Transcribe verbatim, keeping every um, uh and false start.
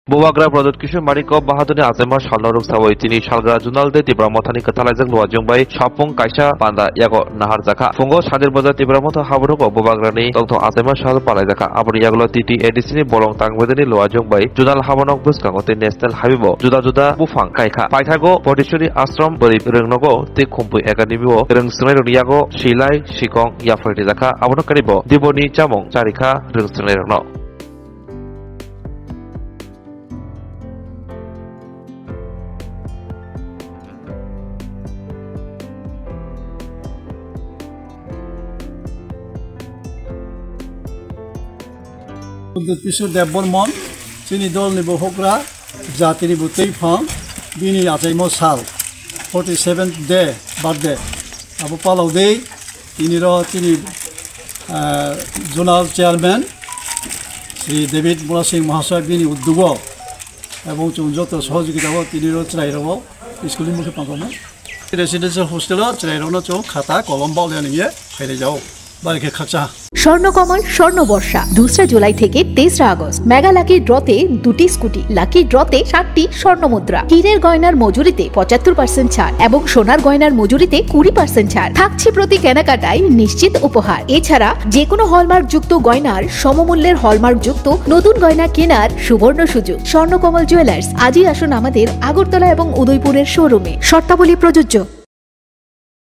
Bubagra Pradyot Kishore Manikya Bahadurni achaima salno rwksawi tini salgra Junal de Tipra Mothani kwthalaijak luajwng bai sapung kaisa panda yago naharjakha. Phungo Sandir Bazar Tipra Motha haburugo Bubagrani tongthok achaima sal palaijakha. Aboni yagulo T T A D C ni bolong tangbedeni luajwng bai Junal habanok bwskango tei National Highway bo juda juda buphang kaikha. Paithago Bodheshwari Ashram bwrwi rwngnogo tei Khumpui Academy o rwng swrwngnairokni yago silai sikong yaphar rijakha. Abono karibo diboni chamung charikha rwng swrwngnairokno. Kishore Debbarman, chini dolni bo hokra, jatini bo twiphang, bini achaimo sal, forty seventh day birthday. Abo palao de, tini ro chini, ah, zonal chairman, Shri David Murasing Mahasaya bini uddugo, ebong chwng joto sohojogita o tini ro chwrai ro school ni mukhe pangkha mo. Residential hostel o chwrai rokno chwng khata kolom baoh le ningye phailai jao. Bari khe khakcha. Swarnakamal স্বর্ণ বর্ষা দুসরা জুলাই থেকে তেসরা August. Mega lucky ড্রতে দুটি scooty, lucky ড্রতে সাতটি স্বর্ণ মুদ্রা, হীরের গয়নার মজুরিতে পঁচাত্তর পার্সেন্ট ছাড় এবং সোনার গয়নার মজুরিতে কুড়ি পার্সেন্ট ছাড় থাকছে। প্রতি কেনাকাটায় নিশ্চিত উপহার। এছাড়া যে কোনো হলমার্কযুক্ত গয়নার সমমূল্যের হলমার্কযুক্ত নতুন গয়না কেনার সুবর্ণ সুযোগ। স্বর্ণকমল জুয়েলার্স, আজই আসুন আমাদের আগরতলা এবং উদয়পুরের শোরুমে। শর্তাবলী প্রযোজ্য।